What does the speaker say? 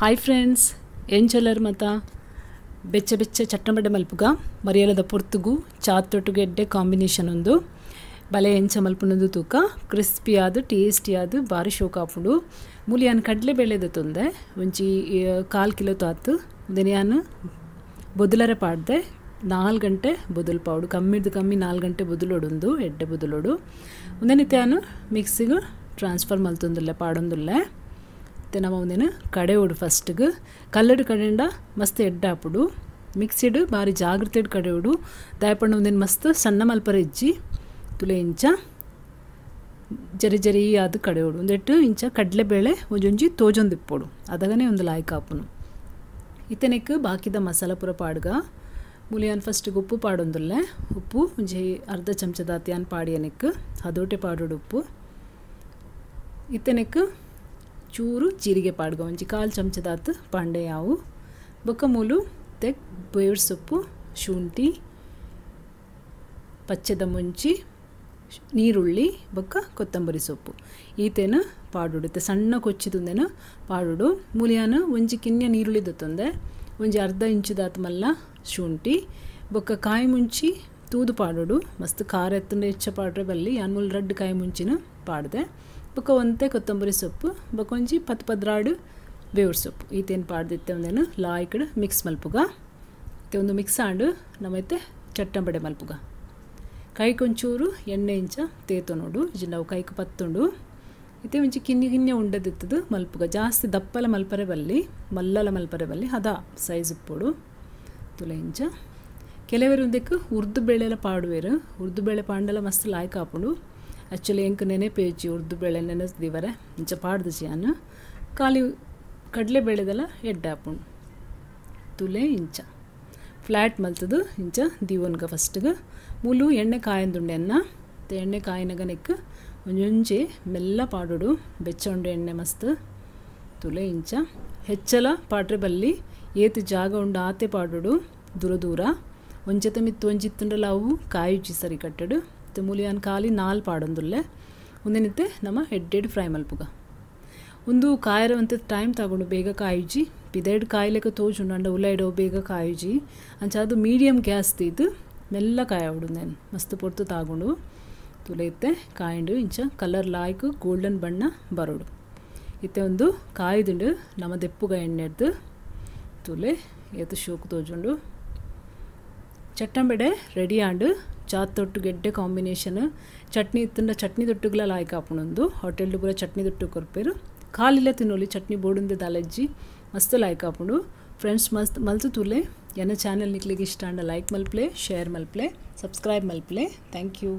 Hi friends, ಎಂಚಲರ್ ಮತ ಬೆಚ್ಚ ಬೆಚ್ಚ ಚಟ್ಟಂಬಡೆ ಮಲ್ಪುಗ ಮರಿಯಲದ ಪೊರ್ತುಗು ಚಾತೊಟ್ಟುಗು ಎಡ್ಡೆ ಕಾಂಬಿನೇಷನ್ ಒಂದು ಬಲೆ ಎಂಚ ಮಲ್ಪುನದು ತೂಕ ಕ್ರಿಸ್ಪಿ ಆದ್ ಟೇಸ್ಟಿ ಆದ್ ಬಾರಿ ಶೋಕ ಆಪುಂಡು. ಮೂಲಿಯಾನ್ ಕಡಲೆ ಬೇಳೆದ ತೊಂದೆ ಒಂಜಿ 1/4 ಕಿಲೋ ತಾತು ಉಂದೆನ್ ಬೊದುಲರೆ ಪಾಡ್ದೆ 4 ಗಂಟೆ ಬೊದುಲು ಪಾವಡು, ಕಮ್ಮಿರ್ದು ಕಮ್ಮಿ 4 ಗಂಟೆ ಬೊದುಲೊಡುಂದು ಎಡ್ಡೆ ಬೊದುಲೊಡು. ಉಂದೆನಿತ್ತೆ ಯಾನ್ ಮಿಕ್ಸಿಗ್ ಟ್ರಾನ್ಸ್ಫರ್ ಮಲ್ತೊಂದುಲ್ಲೆ ಪಾಡೊಂದುಲ್ಲೆ. ನಮ್ಮ ಒಂದೇನು ಕಡೆಯೋಡು ಫಸ್ಟ್ಗೆ ಕಲ್ಲಡು ಕಡೆಂಡ ಮಸ್ತ್ ಎಡ್ಡೆ ಆಪುಡು, ಮಿಕ್ಸಿಡ್ ಬಾರಿ ಜಾಗ್ರತೆ ಕಡೆಯೋಡು. ದಾಯಪಂಡ ಒಂದೇನು ಮಸ್ತ್ ಸಣ್ಣ ಮಲ್ಪರೆ ಇಜ್ಜಿ ತುಲೆ ಇಂಚ ಜರಿ ಜರಿ ಅದು ಕಡೆಯೋಡು. ಒಂದೆಟ್ಟು ಇಂಚ ಕಡಲೆಬೇಳೆ ಒಂಜೊಂಜಿ ತೋಜೊಂದಿಪ್ಪೋಡು, ಅದಗನೇ ಒಂದು ಲಾಯ್ಕ್ ಆಪುನು. ಇತ್ತನೆಕ್ ಬಾಕಿದ ಮಸಾಲ ಪೂರ ಪಾಡ್ಗ. ಮೂಲಿಯಾನ್ ಫಸ್ಟ್ಗೆ ಉಪ್ಪು ಪಾಡೊಂದುಲ್ಲೆ, ಉಪ್ಪು ಒಂಜಿ ಅರ್ಧ ಚಮಚದಾತಿಯಾನ್ ಪಾಡಿಯನೆಕ್ ಅದೋಟೆ ಪಾಡೋಡು ಉಪ್ಪು. ಇತ್ತನೆಕ್ ಚೂರು ಜೀರಿಗೆ ಪಾಡ್ಗ ಒಂಜಿ 1/4 ಚಮಚದಾತ್ ಪಾಂಡೆ ಯಾವು. ಬೊಕ್ಕ ಮೂಲು ತೆಕ್ ಬೇರ್ ಸೊಪ್ಪು, ಶುಂಠಿ, ಪಚ್ಚೆದ ಮುಂಚಿ, ನೀರುಳ್ಳಿ ಬೊಕ್ಕ ಕೊತ್ತಂಬರಿ ಸೊಪ್ಪು ಈತೇನ ಪಾಡುಡು. ಇತ್ತೆ ಸಣ್ಣ ಕೊಚ್ಚಿದುಂದೇನು ಪಾಡುಡು. ಮೂಲಿಯಾನ ಒಂಜಿ ಕಿನ್ಯ ನೀರುಳ್ಳಿ ದತ್ತೊಂದೆ, ಒಂಜಿ ಅರ್ಧ ಇಂಚುದಾತ್ ಮಲ್ಲ ಶುಂಠಿ ಬೊಕ್ಕ ಕಾಯಿ ಮುಂಚಿ ತೂದು ಪಾಡುಡು. ಮಸ್ತ್ ಖಾರ ಎತ್ತಂಡೆ ಹೆಚ್ಚ ಪಾಡ್ರೆ ಬಲ್ಲಿ ಯಾನ್ ಮೂಲು ರಡ್ಡ್ ಕಾಯಿ ಮುಂಚಿನ ಪಾಡ್ದೆ. ಬೊಕ್ಕ ಒಂತೆ ಕೊತ್ತಂಬರಿ ಸೊಪ್ಪು ಬೊಕ್ಕ ಒಂಜಿ 10-12 ಬೇವ್ರ ಸೊಪ್ಪು ಈತೇನು ಪಾಡ್ದಿತ್ತೆ. ಒಂದೇನು ಲಾಯ್ಕಡ್ ಮಿಕ್ಸ್ ಮಲ್ಪುಗ. ಇತ್ತೆ ಒಂದು ಮಿಕ್ಸ್ ಆಂಡು ನಮ್ಮೈತೆ ಚಟ್ಟಂಬಡೆ ಮಲ್ಪುಗ. ಕೈಕೊಂಚೂರು ಎಣ್ಣೆ ಇಂಚ ತೇತೊನೋಡು, ನಾವು ಕೈಗೆ ಪತ್ತುಂಡು. ಇತ್ತೆ ಒಂಜಿ ಕಿನ್ನಿ ಕಿನ್ನೆ ಉಂಡದಿತ್ತದು ಮಲ್ಪುಗ. ಜಾಸ್ತಿ ದಪ್ಪಲ ಮಲ್ಪರೆ ಬಲ್ಲಿ, ಮಲ್ಲಲ ಮಲ್ಪರೆ ಬಲ್ಲಿ, ಹದ ಸೈಜ್ ಇಪ್ಪೋಡು ತುಲೆ ಇಂಚ. ಕೆಲವರು ಒಂದಕ್ಕೆ ಉರ್ದು ಬೇಳೆಲ್ಲ ಪಾಡುವೇರು, ಉರ್ದು ಬೇಳೆ ಪಾಂಡೆಲ್ಲ ಮಸ್ತ್ ಲಾಯ್ಕ್ ಆಪುಂಡು. ಆ್ಯಕ್ಚುಲಿ ಎಂಕ್ ನೆನೆಪೇಜಿ ಉರ್ದು ಬೇಳೆ ನೆನೆಸ್ದಿವರೆ ಇಂಚ ಪಾಡ್ದು ಜಿಯಾನ್. ಖಾಲಿ ಕಡಲೆ ಬೇಳೆದೆಲ್ಲ ಎಡ್ಡೆ ಆಪುಂಡು. ತುಲೆ ಇಂಚ ಫ್ಲ್ಯಾಟ್ ಮಲ್ತದು ಇಂಚ ದೀವನ್ಗ ಫಸ್ಟ್ಗೆ. ಮೂಲು ಎಣ್ಣೆ ಕಾಯಂದುಂಡೆ ಅನ್ನ ಎಣ್ಣೆ ಕಾಯಿನಾಗ ನೆಕ್ ಒಂಜೊಂಜಿ ಮೆಲ್ಲ ಪಾಡುಡು, ಬೆಚ್ಚ ಉಂಡೆ ಎಣ್ಣೆ ಮಸ್ತ್ ತುಲೆ ಇಂಚ. ಹೆಚ್ಚಲ ಪಾಡ್ರೆ ಬಲ್ಲಿ, ಏತು ಜಾಗ ಉಂಡು ಆತೆ ಪಾಡುಡು, ದೂರ ದೂರ ಒಂಜೆತ ಮಿತ್ತು ಒಂಜಿತ್ತುಂಡಲ ಅವು ಕಾಯುಜಿ ಸರಿ ಕಟ್ಟಡು. ಮೂಲಿಯಾನ್ ಖಾಲಿ 4 ಪಾಡೊಂದುಲ್ಲೆ. ಒಂದೇನಿತ್ತೆ ನಮ್ಮ ಎಡ್ಡೆಡ್ ಫ್ರೈ ಮಲ್ಪುಗ. ಒಂದು ಕಾಯರ ಒಂತೆ ಟೈಮ್ ತಗೊಂಡು ಬೇಗ ಕಾಯುಜಿ, ಪಿದೆಡ್ ಕಾಯ್ಲೆಕ್ಕ ತೋಜುಂಡು ಅಂಡ ಉಲೈಡೋ ಬೇಗ ಕಾಯುಜಿ. ಅಂಚ ಅದು ಮೀಡಿಯಮ್ ಗ್ಯಾಸ್ ತೀದು ಮೆಲ್ಲ ಕಾಯವುಡು ನೇನು ಮಸ್ತ್ ಪೊರ್ತು ತಾಗೊಂಡು ತುಲೆ ಇತ್ತೆ ಕಾಯಿಂಡು ಇಂಚ ಕಲರ್ ಲಾಯ್ಕ್ ಗೋಲ್ಡನ್ ಬಣ್ಣ ಬರೋಡು. ಇತ್ತೆ ಒಂದು ಕಾಯ್ದುಂಡು ನಮ್ಮ ದೆಪ್ಪುಗ ಎಣ್ಣೆಡ್ದು ತುಲೆ ಏತು ಶೋಕು ತೋಜುಂಡು. ಚಟ್ಟಂಬಡೆ ರೆಡಿ ಆಂಡು ಚಾತೊಟ್ಟು ಗೆಡ್ಡೆ ಕಾಂಬಿನೇಷನ್. ಚಟ್ನಿ ಇತ್ತಂಡ ಚಟ್ನಿ ದೊಟ್ಟುಗಳ ಲಾಯ್ಕ್ ಆಪುಣೊಂದು, ಹೋಟೆಲ್ ಪೂರ ಚಟ್ನಿ ದೊಟ್ಟು ಕೊರ್ಪೇರು. ಖಾಲಿಲ್ಲ ತಿನ್ನೋಲಿ ಚಟ್ನಿ ಬೋಡುಂದೆ ದಾಲಜ್ಜಿ ಮಸ್ತ್ ಲಾಯ್ಕ್ ಆಪುಂಡು. ಫ್ರೆಂಡ್ಸ್ ಮಸ್ತ್ ಮಲ್ತು ತುಲೆ. ಎನ್ನ ಚಾನೆಲ್ ನಿಕ್ಲಿಗೆ ಇಷ್ಟ ಅಂಡ ಲೈಕ್ ಮಲ್ಪ್ಲೆ, ಶೇರ್ ಮಲ್ಪ್ಲೆ, ಸಬ್ಸ್ಕ್ರೈಬ್ ಮಲ್ಪ್ಲೆ. Thank you.